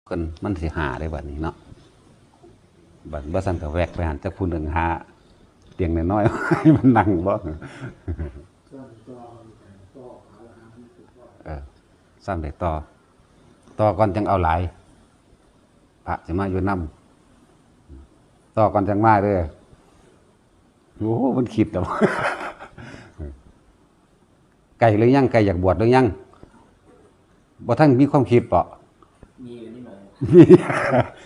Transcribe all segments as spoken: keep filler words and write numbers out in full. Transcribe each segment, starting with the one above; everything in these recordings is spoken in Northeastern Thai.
กันมันสิหาได้บัดนี้เนาะ บัดบ่ซั่นก็แวกไปหันจักผู้หนึ่งหาเตียงน้อยๆ ให้มันนั่งบ่ เออ ซ้ำได้ต่อ ต่อก่อนจังเอาหลาย พระสิมาอยู่นำ ต่อก่อนจังมาเด้อ โอ้โห มันคิดแล้ว ใกล้หรือยัง ใกล้อยากบวชหรือยัง บ่ทันมีความคิดเปาะ มีอยู่นิดหน่อย มี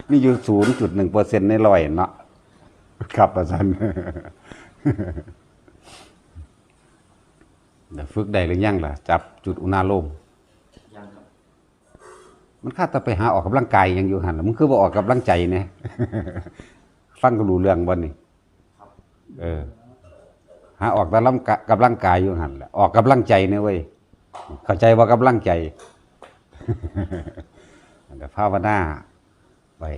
มีอยู่ ศูนย์จุดหนึ่งเปอร์เซ็นต์ ในร้อยเนาะ ครับ อาจารย์ เดี๋ยวฝึกได้หรือยังล่ะ จับจุดอุณาโลม ยังครับ มันคาดแต่ไปหาออกกำลังกายยังอยู่หั่นล่ะ มึงคือบ่ออกกำลังใจเนี่ย ฟังก็รู้เรื่องบ่นี่ เออ หาออกแต่ลำกะ- กำลังกายอยู่หั่นแหละ ออกกำลังใจเนี่ยเว้ย เข้าใจว่ากำลังใจ อันนั้นภาวนาไว้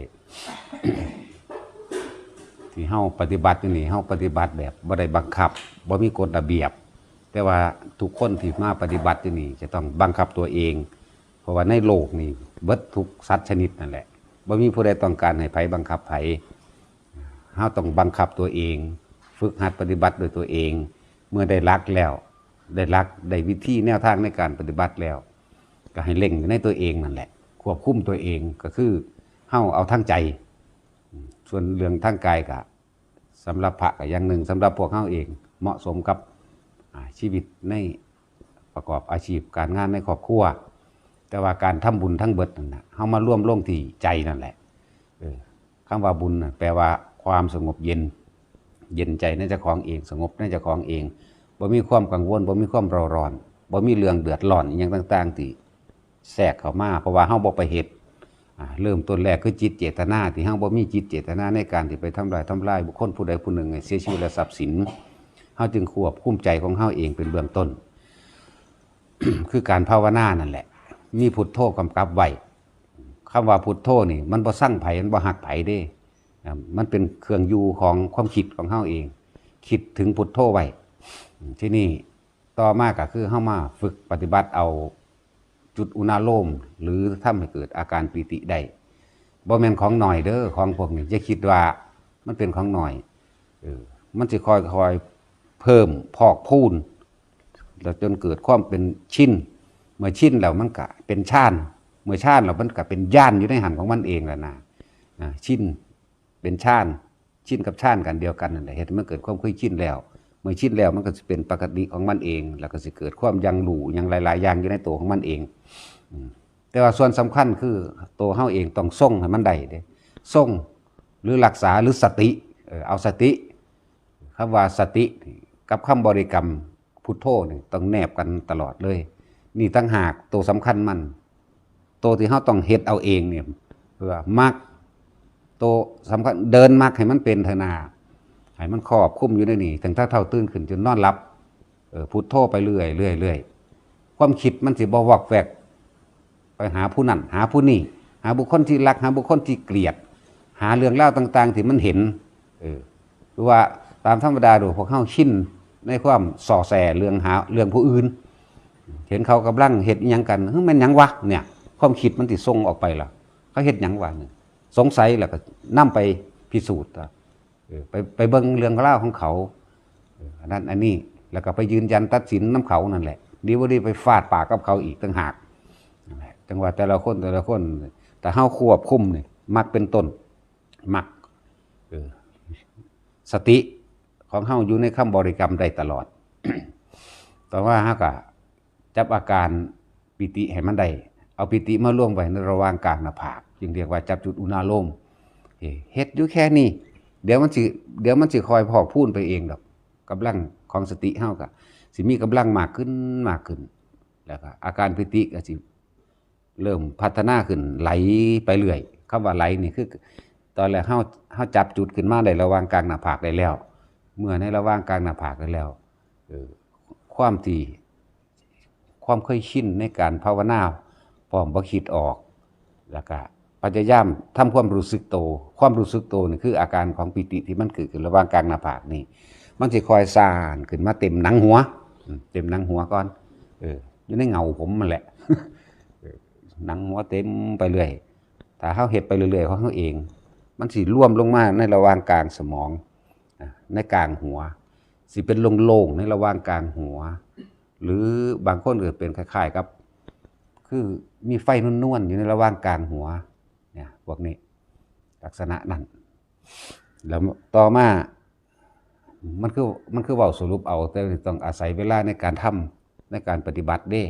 ที่เฮาปฏิบัติอยู่นี่ เฮาปฏิบัติแบบบ่ได้บังคับ บ่มีกฎระเบียบ แต่ว่าทุกคนที่มาปฏิบัติอยู่นี่ จะต้องบังคับตัวเอง เพราะว่าในโลกนี่เบิดทุกสัตว์ชนิดนั่นแหละ บ่มีผู้ใดต้องการให้ไผบังคับไผ เฮาต้องบังคับตัวเอง ฝึกหัดปฏิบัติด้วยตัวเอง เมื่อได้หลักแล้ว ได้หลัก ได้วิธีแนวทางในการปฏิบัติแล้ว ก็ให้เล็งอยู่ในตัวเองนั่นแหละ ควบคุมตัวเอง ก็คือเฮาเอาทางใจ ส่วนเรื่องทางกายก็ สำหรับพระก็อย่างหนึ่ง สำหรับพวกเฮาเอง เหมาะสมกับ อ่า ชีวิตในประกอบอาชีพการงานในครอบครัว แต่ว่าการทำบุญทั้งเบิดนั่นน่ะ เฮามารวมลงที่ใจนั่นแหละ เออ คำว่าบุญน่ะ แปลว่าความสงบเย็น เย็นใจในเจ้าของเอง สงบในเจ้าของเอง บ่มีความกังวล บ่มีความเร่าร้อน บ่มีเรื่องเดือดร้อนอิหยังต่างๆ ที่แทรกเข้ามา เพราะว่าเฮาบ่ไปเฮ็ด อ่า เริ่มต้นแรกคือจิตเจตนา ที่เฮาบ่มีจิตเจตนาในการที่ไปทำลาย ทำลายบุคคลผู้ใดผู้หนึ่งให้เสียชีวิตและทรัพย์สิน เฮาจึงควบคุมใจของเฮาเองเป็นเบื้องต้น คือการภาวนานั่นแหละ มีพุทโธกำกับไว้ คำว่าพุทโธนี่ มันบ่ซังไผ มันบ่ฮักไผเด้ อ่า มันเป็นเครื่องอยู่ของความคิดของเฮาเอง คิดถึงพุทโธไว้ ทีนี้ต่อมาก็คือเฮามาฝึกปฏิบัติเอาจุดอุณาโลม หรือทำให้เกิดอาการปีติได้ บ่แม่นของน้อยเด้อ ของพวกนี้ อย่าคิดว่ามันเป็นของน้อย เออ มันสิค่อยๆ เพิ่มพอกพูน แล้วจนเกิดความเป็นชิน เมื่อชินแล้วมันก็เป็นฌาน เมื่อฌานแล้วมันก็เป็นญาณอยู่ในหั้นของมันเองแล้วนะ อ่า ชิน เป็นฌาน ชินกับฌานก็อันเดียวกันนั่นแหละ เฮ็ดให้มันเกิดความเคยชินแล้ว เมื่อชินแล้วมันก็สิเป็นปกติของมันเอง แล้วก็สิเกิดความยังรู้หยังหลายๆ อย่างอยู่ในตัวของมันเอง อืม แต่ว่าส่วนสำคัญคือตัวเฮาเองต้องทรงให้มันได้เด้ ทรง หรือรักษา หรือสติ เออ เอาสติ คำว่าสติกับคำบริกรรมพุทโธนี่ต้องแนบกันตลอดเลย นี่ต่างหากตัวสำคัญมัน ตัวที่เฮาต้องเฮ็ดเอาเองเนี่ย เพื่อมรรค ตัวสำคัญ เดินมรรคให้มันเป็นเถอะนา ให้มันครอบคลุมอยู่ในนี่ ตั้งแต่เช้าตื่นขึ้นจนนอนหลับ เออ พุทโธไปเรื่อยๆ เรื่อยๆ ความคิดมันสิบ่วอกแวก ไปหาผู้นั่น หาผู้นี่ หาบุคคลที่รัก หาบุคคลที่เกลียด หาเรื่องราวต่างๆ ที่มันเห็น เออ หรือว่าตามธรรมดาโดยพวกเฮาชินในความส่อแสเรื่องหาเรื่องผู้อื่น เห็นเขากำลังเฮ็ดอิหยังกัน เฮ้ย แม่นหยังวะเนี่ย ความคิดมันสิส่งออกไปล่ะ เขาเฮ็ดหยังวะเนี่ย สงสัยแล้วก็นำไปพิสูจน์ เออ ไป ไปเบิ่งเรื่องราวของเขา เออ อันนั้นอันนี้ แล้วก็ไปยืนยันตัดสินนำเขานั่นแหละ ดีบ่ดีไปฟาดปากกับเขาอีกต่างหาก นั่นแหละ จังว่าแต่ละคนแต่ละคน แต่เฮาควบคุมนี่ มรรคเป็นต้น มรรค เออ สติของเฮาอยู่ในคำบริกรรมได้ตลอด ต่อมาเฮาก็จับอาการปีติให้มันได้ เอาปีติมารวมไว้ในระหว่างกลางหน้าผาก จึงเรียกว่าจับจุดอุณาโลม เอ้ เฮ็ดอยู่แค่นี้ เดี๋ยวมันสิ เดี๋ยวมันสิคอยพอกพูนไปเองดอก กำลังของสติเฮาก็สิมีกำลังมากขึ้น มากขึ้น แล้วก็อาการปีติก็สิเริ่มพัฒนาขึ้น ไหลไปเรื่อย คำว่าไหลนี่คือ ตอนแรกเฮา เฮาจับจุดขึ้นมาได้ระหว่างกลางหน้าผากได้แล้ว เมื่อในระหว่างกลางหน้าผากได้แล้ว เออ ความที่ ความเคยชินในการภาวนา พร้อมบ่คิดออก แล้วก็พยายามทำความรู้สึกโต ความรู้สึกโตนี่คืออาการของปีติที่มันเกิดขึ้นระหว่างกลางหน้าผากนี่ มันสิค่อยซ่านขึ้นมาเต็มหนังหัว อืม เต็มหนังหัวก่อน เออ อยู่ในเหงาผมนั่นแหละ เออ หนังหัวเต็มไปเรื่อย ถ้าเฮาเฮ็ดไปเรื่อยๆของเฮาเอง มันสิรวมลงมาในระหว่างกลางสมอง อ่ะ ในกลางหัว สิเป็นโล่งๆในระหว่างกลางหัว หรือบางคนก็เป็นคล้ายๆกับ คือมีไฟนวลๆอยู่ในระหว่างกลางหัว เนี่ย พวกนี้ ลักษณะนั้น แล้วต่อมา มันคือ มันคือเว้าสรุปเอา แต่ต้องอาศัยเวลาในการทำ ในการปฏิบัติเด้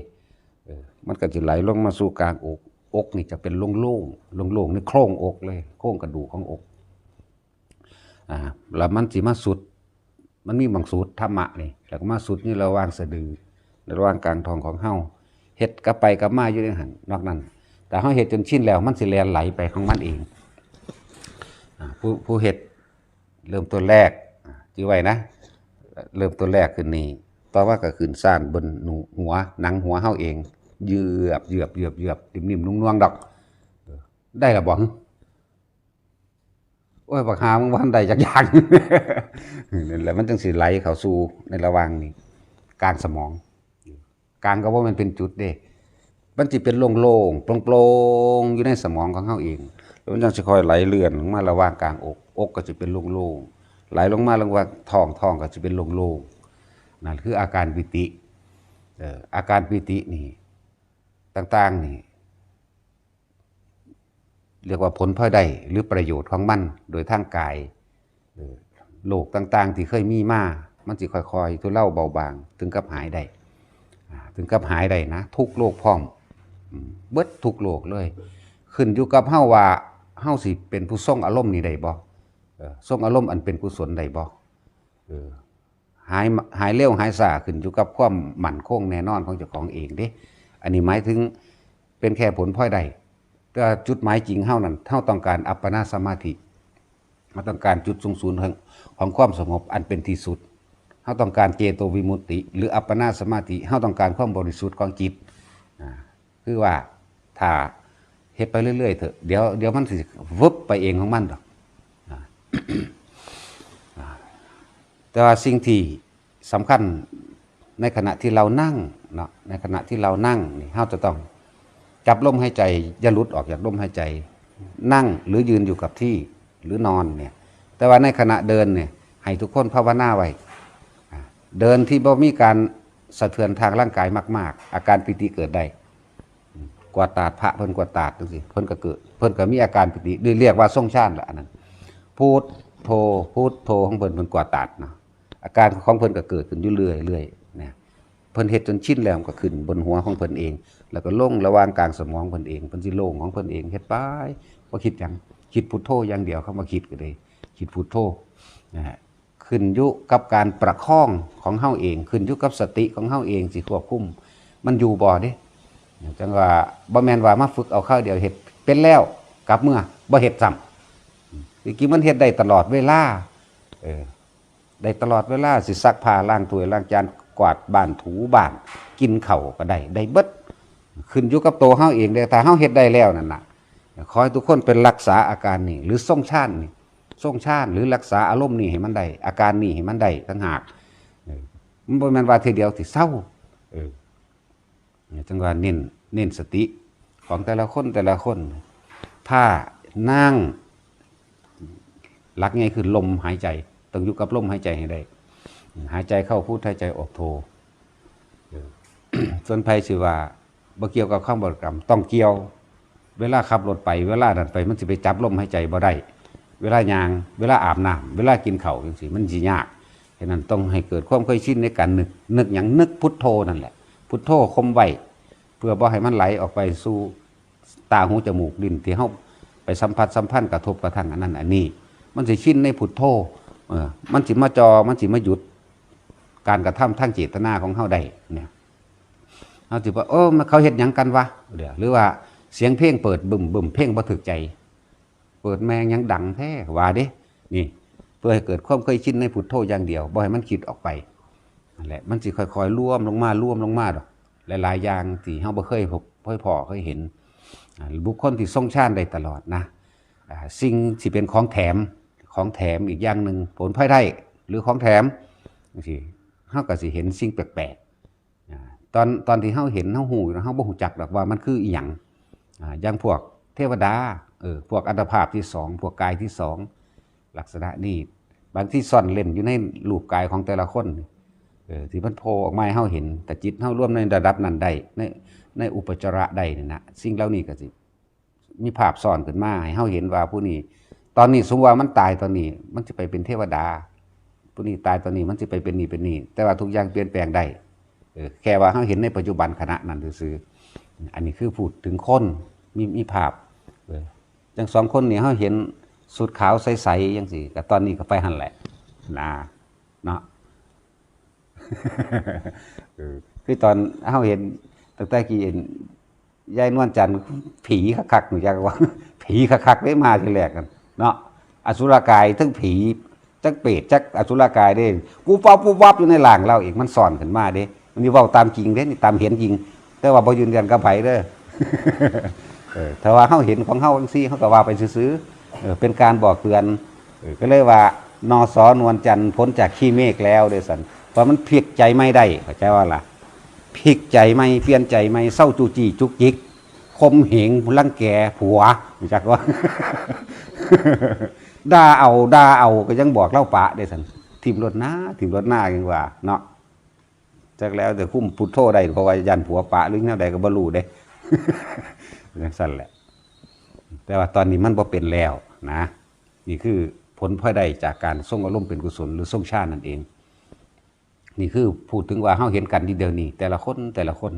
เออ มันก็สิไหลลงมาสู่กลางอก อกนี่จะเป็นโล่งๆ โล่งๆในโครงอกเลย โครงกระดูกของอก อ่า แล้วมันสิมาสุด มันมีบางสูตรธรรมะนี่ แล้วก็มาสุดนี่ระหว่างสะดือ ระหว่างกลางท้องของเฮา เฮ็ดกลับไปกลับมาอยู่ในหั่น นอกนั้น แต่เฮาเฮ็ดจนชินแล้ว มันสิแล่นไหลไปของมันเอง อ่า ผู้ ผู้เฮ็ดเริ่มต้นแรก อ่า จื่อไว้นะ เริ่มต้นแรกขึ้นนี่ ต่อมาก็ขึ้นซ่านบนหนู หัว หนังหัวเฮาเอง เยือบ เยือบ เยือบ เยือบ นิ่มๆ นุ่มๆ ดอก เออ ได้ละบ่ โอ้ย บักหามึงบ่ทันได้จักอย่าง นั่นแหละ มันจังสิไหลเข้าสู่ในระหว่างนี้ กลางสมอง กลางก็บ่แม่นเป็นจุดเด้ มันสิเป็นโล่งๆ โปร่งๆ อยู่ในสมองของเฮาเอง แล้วมันจังสิค่อยไหลเลื่อนลงมาระหว่างกลางอก อกก็สิเป็นโล่งๆ ไหลลงมาลงว่าท้อง ท้องก็สิเป็นโล่งๆ นั่นคืออาการปีติ เอ่อ อาการปีตินี่ ต่างๆ นี่ เรียกว่าผลพลอยได้หรือประโยชน์ของมันโดยทางกาย เอ่อ โรคต่างๆ ที่เคยมีมา มันสิค่อยๆ ทุเลาเบาบาง ถึงกับหายได้ อ่า ถึงกับหายได้นะ ทุกโรคพร้อม อืม เบิดทุกโรคเลย ขึ้นอยู่กับเฮาว่า เฮาสิเป็นผู้ทรงอารมณ์นี่ได้บ่ เอ่อ ทรงอารมณ์อันเป็นกุศลได้บ่ เออ หาย หายเร็วหายช้าขึ้นอยู่กับความมั่นคงแน่นอนของเจ้าของเองเด้ อันนี้หมายถึงเป็นแค่ผลพลอยได้ แต่ว่าจุดหมายจริงเฮานั้น เฮาต้องการอัปปนาสมาธิ เฮาต้องการจุดสูงสุดของ ของความสงบอันเป็นที่สุด เฮาต้องการเจโตวิมุตติ หรืออัปปนาสมาธิ เฮาต้องการความบริสุทธิ์ของจิต อ่า คือว่าถ้าเฮ็ดไปเรื่อยๆเถอะ เดี๋ยว เดี๋ยวมันสิวึบไปเองของมันดอก อ่า อ่า แต่ว่าสิ่งที่สำคัญในขณะที่เรานั่งเนาะ ในขณะที่เรานั่งนี่ เราจะต้องจับลมหายใจ อย่าหลุดออกจากลมหายใจ นั่งหรือยืนอยู่กับที่ หรือนอนเนี่ย แต่ว่าในขณะเดินเนี่ย ให้ทุกคนภาวนาไว้ อ่า เดินที่บ่มีการสะเทือนทางร่างกายมากๆ อาการปีติเกิดได้ กวาดตาด พระเพิ่นกวาดตาดจังซี่ เพิ่นก็เกิด เพิ่นก็มีอาการปีติ เรียกว่าทรงฌานละอันนั้น พุทโธ พุทโธ ของเพิ่น เพิ่นกวาดตาดเนาะ อาการของเพิ่นก็เกิดขึ้นอยู่เรื่อยๆ นะ เพิ่นเฮ็ดจนชินแล้ว มันก็ขึ้นบนหัวของเพิ่นเอง แล้วก็ลงระหว่างกลางสมองเพิ่นเอง เพิ่นสิโล่งของเพิ่นเอง เฮ็ดไป บ่คิดหยัง คิดพุทโธอย่างเดียว คำว่าคิดก็ได้ คิดพุทโธ นะฮะ ขึ้นอยู่กับการประคองของเฮาเอง ขึ้นอยู่กับสติของเฮาเองสิควบคุม มันอยู่บ่เด้ จังว่าบ่แม่นว่ามาฝึกเอาคราวเดียวเฮ็ดเป็นแล้วกลับเมือบ่เฮ็ดซ้ำ จริงๆมันเฮ็ดได้ตลอดเวลา เออ ได้ตลอดเวลา สิซักผ้าล้างถ้วยล้างจาน กวาดบ้านถูบ้าน กินข้าวก็ได้ ได้เบิด ขึ้นอยู่กับตัวเฮาเองเด้ ถ้าเฮาเฮ็ดได้แล้วนั่นน่ะ ขอให้ทุกคนเป็นรักษาอาการนี้ หรือทรงฌานนี่ ทรงฌาน หรือรักษาอารมณ์นี้ให้มันได้ อาการนี้ให้มันได้ต่างหาก เออ มันบ่แม่นว่าทีเดียวสิเซา เออ จังว่าเน้น เน้นสติของแต่ละคน แต่ละคน ถ้านั่ง หลักใหญ่คือลมหายใจ ต้องอยู่กับลมหายใจให้ได้ หายใจเข้าพุท หายใจออกโธ เออ ส่วนไผสิว่าบ่เกี่ยวกับคำบริกรรม ต้องเกี่ยว เวลาขับรถไป เวลานั้นไป มันสิไปจับลมหายใจบ่ได้ เวลาย่าง เวลาอาบน้ำ เวลากินข้าวจังซี่ มันสิยาก ฉะนั้นต้องให้เกิดความเคยชินในการนึก นึกหยัง นึกพุทโธนั่นแหละ พุทโธข่มไว้ เพื่อบ่ให้มันไหลออกไปสู่ตา หู จมูก ลิ้น ที่เฮาไปสัมผัสสัมพันธ์กระทบกระทั่งอันนั้นอันนี้ มันสิชินในพุทโธ เออ มันสิมาจ่อ มันสิมาหยุดการกระทำทางเจตนาของเฮาได้เนี่ย เฮาสิว่า เออ มันเขาเฮ็ดหยังกันวะ เดี๋ยว หรือว่าเสียงเพลงเปิดบึ้มๆ เพลงบ่ถูกใจ เปิดแม่งหยังดังแท้ ว่าเด้ นี่ เพื่อให้เกิดความเคยชินในพุทโธอย่างเดียว บ่ให้มันคิดออกไป นั่นแหละ มันสิค่อยๆ รวมลงมา รวมลงมาดอก หลายๆ อย่างที่เฮาบ่เคยพบ เคยพ้อ เคยเห็น อ่า บุคคลที่ทรงฌานได้ตลอดนะ อ่า สิ่งที่เป็นของแถม ของแถมอีกอย่างหนึ่ง ผลพลอยได้ หรือของแถม จังซี้ เฮาก็สิเห็นสิ่งแปลกๆ อ่า ตอน ตอนที่เฮาเห็น เฮาฮู้อยู่นะ เฮาบ่ฮู้จักดอกว่ามันคืออิหยัง อ่า อย่างพวกเทวดา เออ พวกอัตภาพที่สอง พวกกายที่สอง ลักษณะนี้ บางทีซ่อนเร้นอยู่ในรูปกายของแต่ละคน เออ ที่มันโผล่ออกมาให้เฮาเห็น แต่จิตเฮารวมในระดับนั้นได้ ใน ในอุปจาระได้นี่นะ สิ่งเหล่านี้ก็สิมีภาพซ้อนขึ้นมาให้เฮาเห็นว่าผู้นี้ ตอนนี้สมมุติว่ามันตายตอนนี้ มันสิไปเป็นเทวดา ผู้นี้ตายตอนนี้มันสิไปเป็นนี่เป็นนี่ แต่ว่าทุกอย่างเปลี่ยนแปลงได้ เออ แค่ว่าเฮาเห็นในปัจจุบันขณะนั้นซื่อๆ อันนี้คือพูดถึงคน มี มีภาพ เออ จั่งสองคนนี่เฮาเห็นสุดขาวใสๆ จั่งซี้ ก็ตอนนี้ก็ไปหั่นแหละ นะ เนาะ เออ คือตอนเฮาเห็นตั้งแต่กี้เห็นยายนวลจันทร์ ผีคักๆ หนูจักว่า ผีคักๆ ได้มาทีแรกกัน เนาะ อสุรกายทั้งผี จักเปรต จักอสุรกายเด้ ปุ๊บปั๊บปุ๊บปั๊บอยู่ในร่างเราเอง มันซ่อนขึ้นมาเด้ มันสิเว้าตามจริงเด้ นี่ตามเห็นจริง แต่ว่าบ่ยืนยันกับไผเด้อ เออ ถ้าว่าเฮาเห็นของเฮาจั่งซี้ เฮาก็ว่าไปซื่อๆ เออ เป็นการบอกเตือน เออ ก็เลยว่า นส.นวลจันทร์พ้นจากขี้เมฆแล้วเด้อสัน เพราะมันพลิกใจใหม่ได้ เข้าใจว่าล่ะ พลิกใจใหม่ เปลี่ยนใจใหม่ เซาจู้จี้จุกจิก ข่มเหงรังแกผัว รู้จักว่า ด่าเอา ด่าเอา ก็ยังบอกลาวปะเด้อสัน ถิ่มโลดหน้า ถิ่มโลดหน้า ยังว่าเนาะ จักแล้วแต่คุมพุทโธได้ เพราะว่าย่านผัวปะหรือแนวใดก็บ่รู้เด้ จั่งซั่นแหละ แต่ว่าตอนนี้มันบ่เป็นแล้วนะ นี่คือผลพลอยได้จากการทรงอารมณ์เป็นกุศล หรือทรงฌานนั่นเอง นี่คือพูดถึงว่าเฮาเห็นกันอยู่เดี๋ยวนี้ แต่ละคน แต่ละคน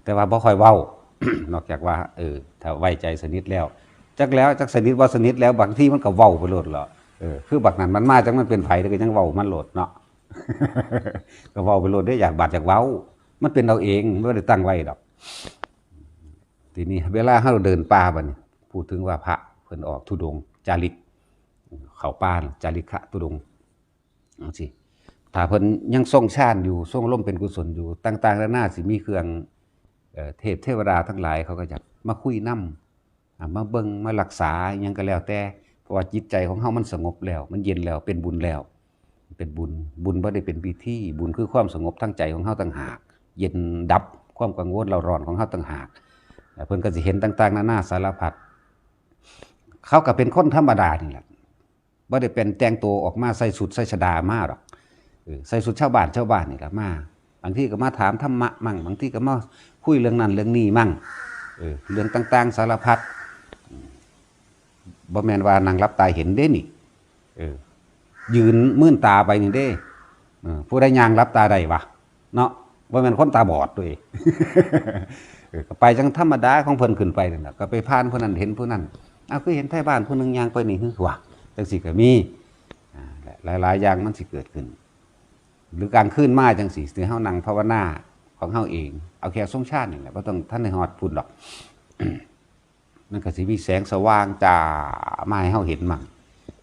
แต่ว่าบ่ค่อยเว้า นอกจากว่า เออ ถ้าไว้ใจสนิทแล้ว จักแล้ว จักสนิทบ่สนิทแล้ว บางทีมันก็เว้าไปโลดเหรอ เออ คือบักนั้นมันมา จักมันเป็นไผ แต่ก็ยังเว้ามันโลดเนาะ ก็เว้าไปโลดเด้ อยากบาดอยากเว้า มันเป็นเอาเอง บ่ได้ตั้งไว้ดอก ทีนี้เวลาเฮาเดินป่าบัดนี้ พูดถึงว่าพระเพิ่นออกธุดงค์จาริก เข้าป่าน่ะ จาริกะธุดงค์ จั่งซี้ ถ้าเพิ่นยังทรงฌานอยู่ ทรงอารมณ์เป็นกุศลอยู่ ต่างๆ นานา สิมีเครื่อง เอ่อ เทพเทวดาทั้งหลาย เขาก็จะมาคุยนำ อ่า มาเบิ่ง มารักษา อิหยังก็แล้วแต่ เพราะว่าจิตใจของเฮามันสงบแล้ว มันเย็นแล้ว เป็นบุญแล้ว เป็นบุญ บุญบ่ได้เป็นพิธี บุญคือความสงบทางใจของเฮาต่างหาก เย็นดับความกังวลเร่าร้อนของเฮาต่างหาก แล้วเพิ่นก็สิเห็นต่างๆ นานาสารพัด เขาก็เป็นคนธรรมดานี่แหละ บ่ได้เป็นแต่งตัวออกมาใส่ชุดใส่ชดามาดอก เออ ใส่ชุดชาวบ้านชาวบ้านนี่ล่ะมา บางทีก็มาถามธรรมะมั่ง บางทีก็มาคุยเรื่องนั้นเรื่องนี้มั่ง เออ เรื่องต่างๆ สารพัด อืม บ่แม่นว่านั่งหลับตาเห็นเด้นี่ เออ ยืนมืนตาไปนี่เด้ เออ ผู้ใดย่างหลับตาได้วะ เนาะ บ่แม่นคนตาบอดตัวเอง เออ ก็ไปจั่งธรรมดาของเพิ่นขึ้นไปนั่นน่ะ ก็ไปผ่านผู้นั้นเห็นผู้นั้น อ้าว คือเห็นไทบ้านผู้หนึ่งย่างไปนี่ หึ วะ จั่งซี้ก็มี อ่า หลายๆ อย่างมันสิเกิดขึ้น หรือกลางคืนมาจั่งซี้ ที่เฮานั่งภาวนาของเฮาเอง เอาแค่ทรงฌานนี่แหละ บ่ต้องทันได้ฮอดพุ้นดอก มันก็สิมีแสงสว่างจ้ามาให้เฮาเห็นมั่ง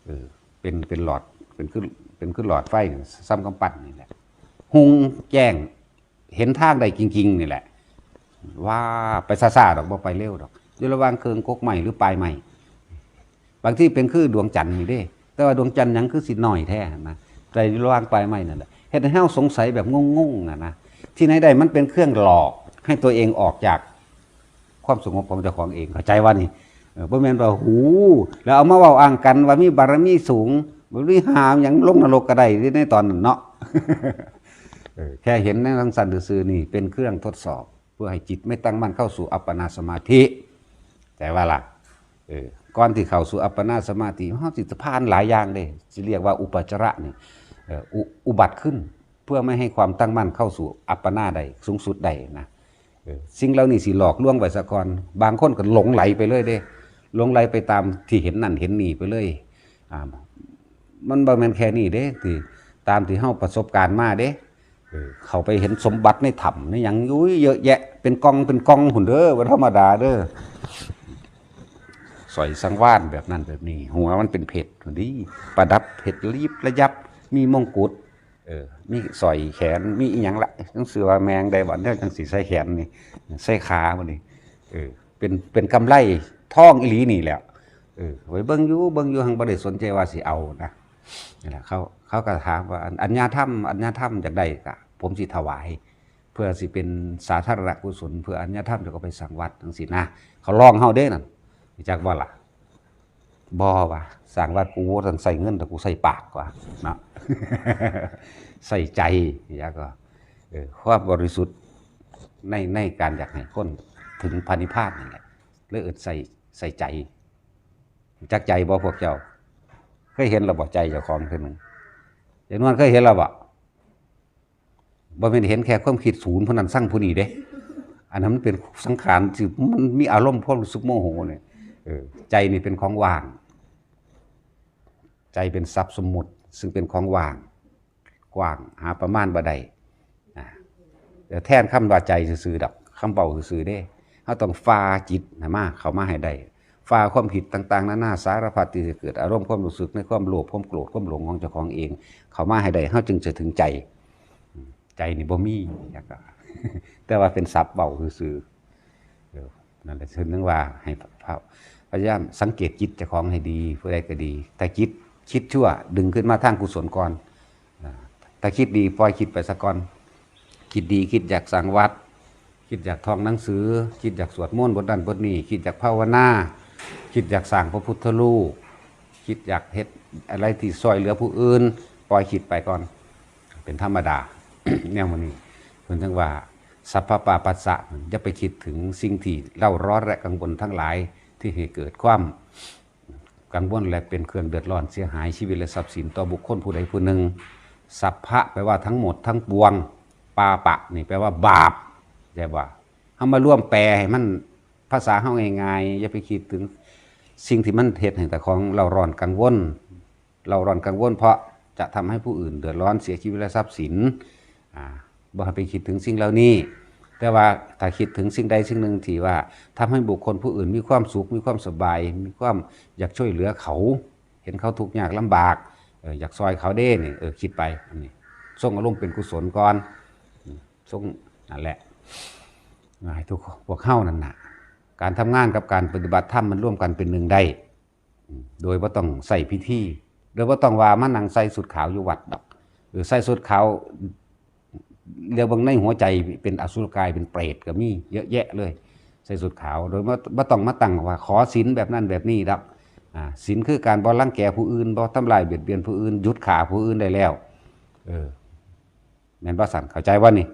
เออ เป็น เป็นหลอด เป็นคือ เป็นคือหลอดไฟ ส่ำกำปั้นนี่แหละ หุงแจ้ง เห็นทางได้จริงๆ นี่แหละ ว่าไปซ่าๆ ดอก บ่ไปเร็วดอก อยู่ระหว่างเคิงกกไม้หรือปลายไม้ บางทีเป็นคือดวงจันทร์นี่เด้ แต่ว่าดวงจันทร์หยังคือสิน้อยแท้นะ แต่อยู่ระหว่างปลายไม้นั่นแหละ เฮ็ดให้เฮาสงสัยแบบงงๆ น่ะนะ ที่ไหนได้มันเป็นเครื่องหลอกให้ตัวเองออกจากความสงบของเจ้าของเอง เข้าใจว่านี่ เออ บ่แม่นว่า หู แล้วเอามาเว้าอ้างกันว่ามีบารมีสูง บ่มีหาหยังลงนรกก็ได้ในตอนนั้นเนาะ เออ แค่เห็นในจั่งซั่นซื่อๆ นี่เป็นเครื่องทดสอบ เพื่อให้จิตไม่ตั้งมั่นเข้าสู่อัปปนาสมาธิ แต่ว่าล่ะ เออ ก่อนที่เข้าสู่อัปปนาสมาธิ เฮาสิผ่านหลายอย่างเด้ สิเรียกว่าอุปจาระนี่ เอ่อ อุ อุบัติขึ้น เพื่อไม่ให้ความตั้งมั่นเข้าสู่อัปปนาได้ สูงสุดได้นะ เออ สิ่งเหล่านี้สิหลอกลวงไว้ซะก่อน บางคนก็หลงไหลไปเลยเด้ หลงไหลไปตามที่เห็นนั่นเห็นนี่ไปเลย อ่า มันบ่แม่นแค่นี้เด้ ที่ ตามที่เฮาประสบการณ์มาเด้ เออ เข้าไปเห็นสมบัติในถ้ำในหยัง อุ้ย เยอะแยะ เป็นกองเป็นกองพุ้นเด้อ บ่ธรรมดาเด้อ สร้อยสังวาลแบบนั้นแบบนี้ หัวมันเป็นเพชรพุ้นดี ประดับเพชรระยิบระยับ มีมงกุฎ เออ มีสร้อยแขน มีอิหยังละ จั่งสิว่าแม่นได้บ่ แนวจั่งสิใส่แขนนี่ ใส่ขาพุ้นนี่ เออ เป็น เป็นกำไลทองอีหลีนี่แหละ เออ ไปเบิ่งอยู่ เบิ่งอยู่ หังบ่ได้สนใจว่าสิเอานะ นี่แหละ เขา เขาก็ถามว่า อัน อัญญาธรรม อัญญาธรรมอยากได้ก็ ผมสิถวาย เพื่อสิเป็นสาธารณกุศล เพื่ออัญญาธรรมจะเอาไปสร้างวัดจั่งซี้นะ เขาลองเฮาเด้นั่น รู้จักบ่ล่ะ บ่ว่า สร้างวัดกูบ่ต้องใส่เงิน แต่กูใส่ปากว่าเนาะ ใส่ใจ แล้วก็ เออ ความบริสุทธิ์ใน ในการอยากให้คนถึงพระนิพพานนั่นแหละ เลยเอิ้นใส่ ใส่ใจ จักใจบ่พวกเจ้า เคยเห็นแล้วบ่ใจเจ้าของเทื่อหนึ่ง ยายนวลเคยเห็นแล้วบ่ บ่แม่นเห็นแค่ความคิดศูนย์ผู้นั้นซังผู้นี้เด้ อันนั้นมันเป็นสังขารที่มันมีอารมณ์ความรู้สึกโมโหเนี่ย เออ ใจนี่เป็นของว่าง ใจเป็นศัพท์สมมุติ ซึ่งเป็นของว่าง กว้าง หาประมาณบ่ได้ อ่า แต่แทนคำว่าใจซื่อๆดอก คำเว้าซื่อๆเด้ เฮาต้องฝ่าจิตนะมา เข้ามาให้ได้ ฝ่าความคิดต่างๆนานาสารพัดที่จะเกิดอารมณ์ความรู้สึกในความโลภ ความโกรธ ความหลงของเจ้าของเอง เข้ามาให้ได้ เฮาจึงจะถึงใจ ใจนี่บ่มี อยากจะ แต่ว่าเป็นศัพท์เว้าซื่อๆ เออ นั่นแหละ เพิ่นถึงว่าให้พะ-, พยายามสังเกตจิตเจ้าของให้ดี ผู้ใดก็ดี ถ้าจิตคิดชั่ว ดึงขึ้นมาทางกุศลก่อน อ่า ถ้าคิดดี ปล่อยคิดไปซะก่อน คิดดี คิดอยากสร้างวัด คิดอยากท่องหนังสือ คิดอยากสวดมนต์บทนั้นบทนี้ คิดอยากภาวนา คิดอยากสร้างพระพุทธรูป คิดอยากเฮ็ดอะไรที่ช่วยเหลือผู้อื่น ปล่อยคิดไปก่อน เป็นธรรมดา แนวมื้อนี้ เพิ่นถึงว่า สัพพะปาปัสสะ อย่าไปคิดถึงสิ่งที่เร่าร้อนและกังวลทั้งหลาย ที่ให้เกิดความกังวลและเป็นเครื่องเดือดร้อนเสียหายชีวิตและทรัพย์สินต่อบุคคลผู้ใดผู้หนึ่ง สัพพะ แปลว่าทั้งหมดทั้งปวง ปาปะ นี่แปลว่าบาป ใช่บ่ เฮามาร่วมแปลให้มันภาษาเฮาง่ายๆ อย่าไปคิดถึงสิ่งที่มันเฮ็ดให้เจ้าของเร่าร้อนกังวล เร่าร้อนกังวล เพราะจะทำให้ผู้อื่นเดือดร้อนเสียชีวิตและทรัพย์สิน อ่า บ่ให้ไปคิดถึงสิ่งเหล่านี้ แต่ว่าถ้าคิดถึงสิ่งใดสิ่งหนึ่งที่ว่าทำให้บุคคลผู้อื่นมีความสุข มีความสบาย มีความอยากช่วยเหลือเขา เห็นเขาทุกข์ยากลำบาก เออ อยากซอยเขาเด้นี่ เออ คิดไป อันนี้ ส่งอารมณ์เป็นกุศลก่อน อืม ส่ง นั่นแหละ ให้ทุก พวกเฮานั่นน่ะ การทำงานกับการปฏิบัติธรรมมันร่วมกันเป็นหนึ่งได้ อืม โดยบ่ต้องใส่พิธี โดยบ่ต้องว่ามานั่งใส่ชุดขาวอยู่วัดดอก หรือใส่ชุดขาว เรียกเบิ่งในหัวใจเป็นอสุรกายเป็นเปรตก็มีเยอะแยะเลย ใส่ชุดขาว โดยบ่ บ่ต้องมาตั้งว่าขอศีลแบบนั้นแบบนี้ดอก อ่า ศีลคือการบ่รังแกผู้อื่น บ่ทำลายเบียดเบียนผู้อื่น หยุดฆ่าผู้อื่นได้แล้ว เออ แม่นบ่สั่น เข้าใจบ่นี่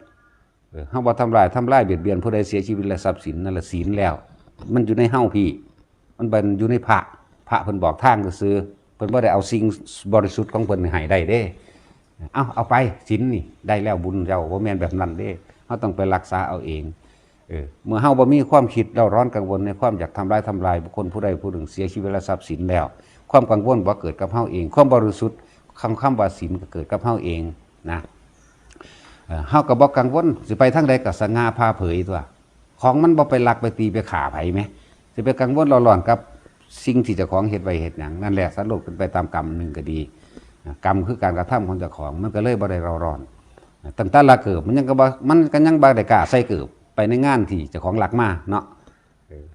เออ เฮาบ่ทำลาย ทำลายเบียดเบียนผู้ใดเสียชีวิตและทรัพย์สิน นั่นละศีลแล้ว มันอยู่ในเฮาพี้ มันบ่อยู่ในพระ พระเพิ่นบอกทางซื่อๆ เพิ่นบ่ได้เอาสิ่งบริสุทธิ์ของเพิ่นให้ได้เด้ เอา เอาไป ศีลนี่ ได้แล้วบุญเจ้า บ่แม่นแบบนั้นเด้ เฮาต้องไปรักษาเอาเอง เออ เมื่อเฮาบ่มีความคิดเร่าร้อนกังวลในความอยากทำร้ายทำลายบุคคลผู้ใดผู้หนึ่งเสียชีวิตและทรัพย์สินแล้ว ความกังวลบ่เกิดกับเฮาเอง ความบริสุทธิ์ คำ คำว่าศีลก็เกิดกับเฮาเองนะ เอ่อ เฮาก็บ่กังวล สิไปทางใดก็สง่าผ่าเผยตั๊ว ของมันบ่ไปลักไปตีไปฆ่าไผแหม สิไปกังวลเร่าร้อนกับสิ่งที่เจ้าของเฮ็ดไว้เฮ็ดหยัง นั่นแหละ สัตว์โลกเป็นไปตามกรรม หนึ่งก็ดี อ่ะ กรรมคือการกระทำของเจ้าของ มันก็เลยบ่ได้เร่าร้อน ตั้งแต่ลักเกิบ มันยังก็บ่ มันก็ยังบ่ได้กล้าใส่เกิบ ไปในงานที่เจ้าของลักมาเนาะ เออ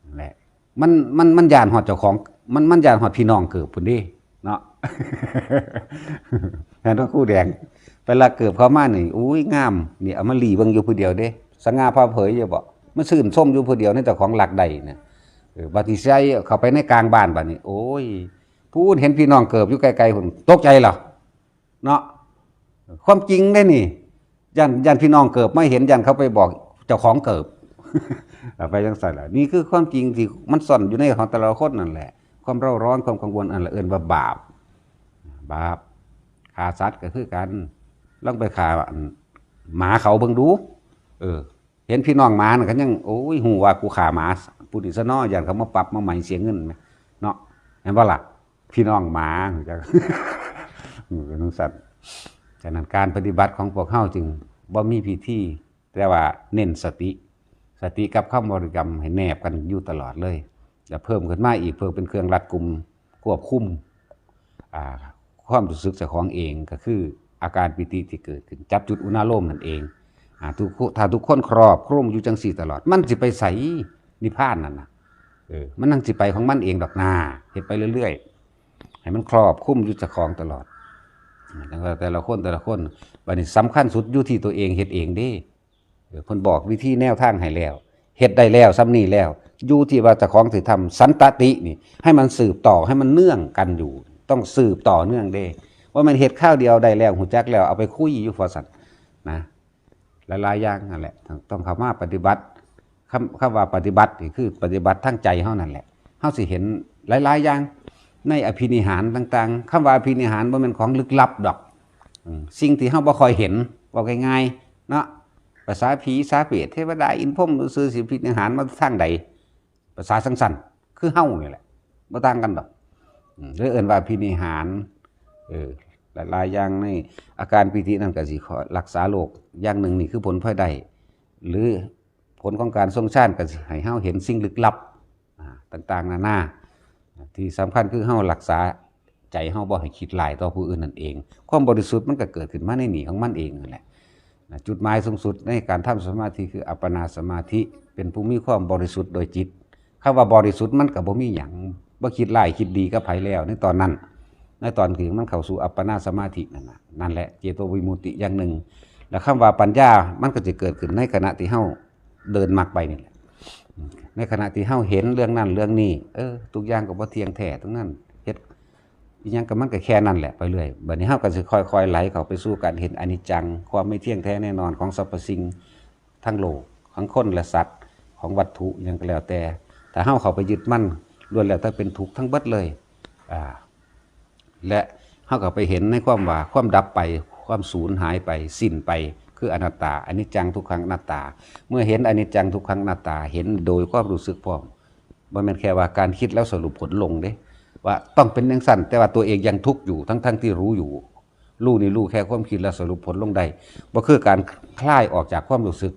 นั่นแหละ มัน มัน มันย้านฮอดเจ้าของ มัน มันย้านฮอดพี่น้องเกิบพุ้นเด้ เนาะ แม่นบ่ ครูแดง ไปลักเกิบเขามานี่ อุ้ย งาม นี่เอามาหลีเบิ่งอยู่ผู้เดียวเด้ สง่าผ่าเผยอยู่บ่ มันชื่นชมอยู่ผู้เดียวในเจ้าของลักได้เนี่ย เออ บัดนี้ใส่เข้าไปในกลางบ้านบัดนี้ โอ้ย ผู้อื่นเห็นพี่น้องเกิบอยู่ไกลๆพุ้น ตกใจเหรอ เนาะ ความจริงเด้นี่ ย้าน ย้านพี่น้องเกิบมาเห็น ย้านเขาไปบอกเจ้าของเกิบ เอาไปจังซั่นล่ะ นี่คือความจริงที่มันซ่อนอยู่ในของแต่ละคนนั่นแหละ ความเร่าร้อน ความกังวล อันละเอิ้นว่าบาป บาป ฆ่าสัตว์ก็คือกัน ลองไปฆ่า อัน หมาเขาเบิ่งดู เออ เห็นพี่น้องหมานั่นก็ยัง โอ้ย ฮู้ว่ากูฆ่าหมา ผู้นี้ซะเนาะ ย้านเขามาปรับมาใหม่เสียเงินแหม เนาะ แม่นบ่ล่ะ พี่น้องหมา จัง เออ จังซั่น ฉะนั้นการปฏิบัติของพวกเฮาจึงบ่มีพิธี แต่ว่าเน้นสติ สติกับคำบริกรรมให้แนบกันอยู่ตลอดเลย แล้วเพิ่มขึ้นมาอีก เพิ่มเป็นเครื่องรัดกุม ควบคุม อ่า ความรู้สึกเจ้าของเอง ก็คืออาการปีติที่เกิดขึ้น จับจุดอุณาโลมนั่นเอง อ่า ทุกคน ถ้าทุกคนครอบคลุมอยู่จังซี่ตลอด มันสิไปไส นิพพานนั่นน่ะ เออ มันนั่งสิไปของมันเองดอกนา เฮ็ดไปเรื่อยๆ ให้มันครอบคลุมอยู่เจ้าของตลอด อ่า แต่ว่าแต่ละคน แต่ละคน บัดนี้สำคัญสุดอยู่ที่ตัวเองเฮ็ดเองเด้ เออ เพิ่นบอกวิธีแนวทางให้แล้ว เฮ็ดได้แล้ว ส่ำนี้แล้ว อยู่ที่ว่าเจ้าของสิทำสันตตินี่ ให้มันสืบต่อ ให้มันเนื่องกันอยู่ ต้องสืบต่อเนื่องเด้ ว่ามันเฮ็ดคราวเดียวได้แล้ว ฮู้จักแล้ว เอาไปคุยอยู่ว่าซั่นนะ หลายๆอย่างนั่นแหละ ต้อง ต้องเข้ามาปฏิบัติ คำ คำว่าปฏิบัตินี่คือปฏิบัติทางใจเฮานั่นแหละ เฮาสิเห็นหลายๆอย่าง ในอภินิหารต่างๆ คำว่าอภินิหารบ่แม่นของลึกลับดอก อืม สิ่งที่เฮาบ่ค่อยเห็น เว้าง่ายๆ เนาะ ภาษาผี ภาษาเปรต เทวดา อินทร์พรหม ซื่อๆ สิอภินิหารมาทางใด ภาษาสังสัน คือเฮานี่แหละ บ่ต่างกันดอก อืม หรือเอิ้นว่าอภินิหาร เออ หลายๆอย่างในอาการปีตินั่นก็สิขอรักษาโรคอย่างหนึ่ง นี่คือผลพลอยได้ หรือผลของการทรงฌานก็สิให้เฮาเห็นสิ่งลึกลับ อ่า ต่างๆ นานา ที่สำคัญคือเฮารักษาใจเฮาบ่ให้คิดร้ายต่อผู้อื่นนั่นเอง ความบริสุทธิ์มันก็เกิดขึ้นมาในนี่ของมันเองนั่นแหละ นะ จุดหมายสูงสุดในการทำสมาธิคืออัปปนาสมาธิ เป็นผู้มีความบริสุทธิ์โดยจิต คำว่าบริสุทธิ์มันก็บ่มีหยัง บ่คิดร้ายคิดดีกับไผแล้วในตอนนั้น ในตอนที่มันเข้าสู่อัปปนาสมาธินั่นน่ะ นั่นแหละเจโตวิมุตติอย่างหนึ่ง แล้วคำว่าปัญญามันก็จะเกิดขึ้นในขณะที่เฮาเดินมรรคไปนี่แหละ ในขณะที่เฮาเห็นเรื่องนั้นเรื่องนี้ เออ ทุกอย่างก็บ่เที่ยงแท้ทั้งนั้น เฮ็ดอิหยังก็มันก็แค่นั้นแหละไปเรื่อย บัดนี้เฮาก็สิค่อยๆไหลเข้าไปสู่การเห็นอนิจจัง ความไม่เที่ยงแท้แน่นอนของสรรพสิ่งทั้งโลก ทั้งคนและสัตว์ ของวัตถุอิหยังก็แล้วแต่ ถ้าเฮาเข้าไปยึดมั่น ล้วนแล้วแต่เป็นทุกข์ทั้งเบิดเลย อ่า และเฮาก็ไปเห็นในความว่าความดับไป ความสูญหายไป สิ้นไป คืออนัตตา อนิจจังทุกขังอนัตตา เมื่อเห็นอนิจจังทุกขังอนัตตา เห็นโดยความรู้สึกพร้อม บ่แม่นแค่ว่าการคิดแล้วสรุปผลลงเด้ ว่าต้องเป็นจั่งซั้น แต่ว่าตัวเองยังทุกข์อยู่ ทั้งๆที่รู้อยู่ รู้นี่รู้แค่ความคิดแล้วสรุปผลลงได้ บ่คือการคลายออกจากความรู้สึก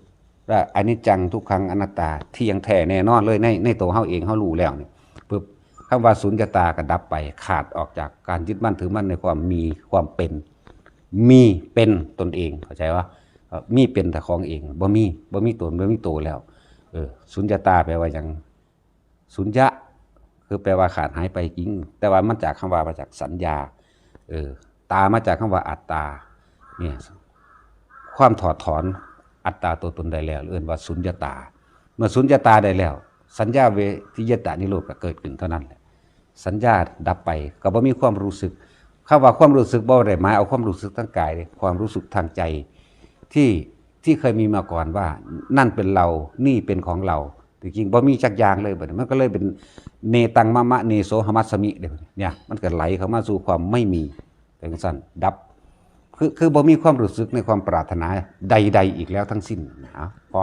ว่าอนิจจังทุกขังอนัตตา เที่ยงแท้แน่นอนเลย ใน ในตัวเฮาเองเฮารู้แล้วนี่ ปึ๊บ คำว่าสุญญตาก็ดับไป ขาดออกจากการยึดมั่นถือมั่นในความมีความเป็น มีเป็นตนเอง เข้าใจวะ เอ่อ มีเป็นแต่ของเอง บ่มี บ่มีตน บ่มีตัวแล้ว เออ สุญญตาแปลว่าหยัง สุญญะ คือแปลว่าขาดหายไปจริง แต่ว่ามันจากคำว่ามาจากสัญญา เออ ตามาจากคำว่าอัตตา เนี่ย ความถอดถอนอัตตาตัวตนได้แล้ว เอิ้นว่าสุญญตา เมื่อสุญญตาได้แล้ว สัญญาเวทิยตานิโรธก็เกิดขึ้นเท่านั้นแหละ สัญญาดับไป ก็บ่มีความรู้สึก คำว่าความรู้สึกบ่ได้หมายเอาความรู้สึกทางกายเด้ ความรู้สึกทางใจ ที่ ที่เคยมีมาก่อนว่า นั่นเป็นเรา นี่เป็นของเรา จริงๆบ่มีจักอย่างเลย บัดนี้มันก็เลยเป็น เนตังมะมะ เนโสหมัสสมิ เด้ เนี่ย มันก็ไหลเข้ามาสู่ความไม่มี จั่งซั้น ดับ คือ คือบ่มีความรู้สึกในความปรารถนาใดๆอีกแล้วทั้งสิ้นนะ พอ